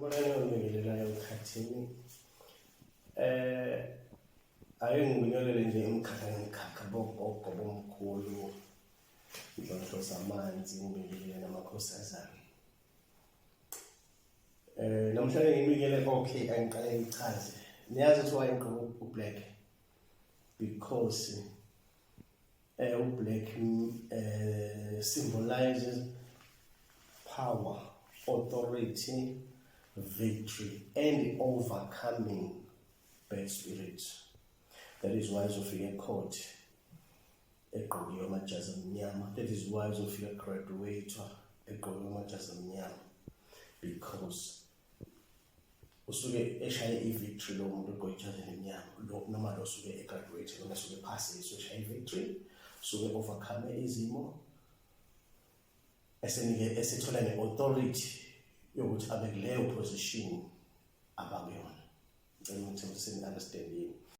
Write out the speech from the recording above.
Ubonani ongibingelelayo emkhathini. Ake ngibingelele nje imikhakha ngemikhakha, bogogo, bomkhulu, inhlonhlo zamanzi, ngibingelele namakhosazana. Namhlanje ngibingelele, okay, angiqale ngichaze. Niyazi ukuthi why ngigqoke u-black? Because u-black symbolizes power, authority, victory and overcoming bad spirits. That is why uzofika e-court egqokiwe amajazi amnyama. That is why uzofika graduate egqokiwe amajazi amnyama, because usuke eshaye i-victory lo muntu ogqoke ijazi elimnyama lo, noma lo usuke e-graduate, noma usuke ephasile, usuke eshaye i-victory, usuke overcome izimo, esenike esethola ne-authority yokuthi abe kuleyo position abakuyona. Ngicela ukuthi seni-understand yini.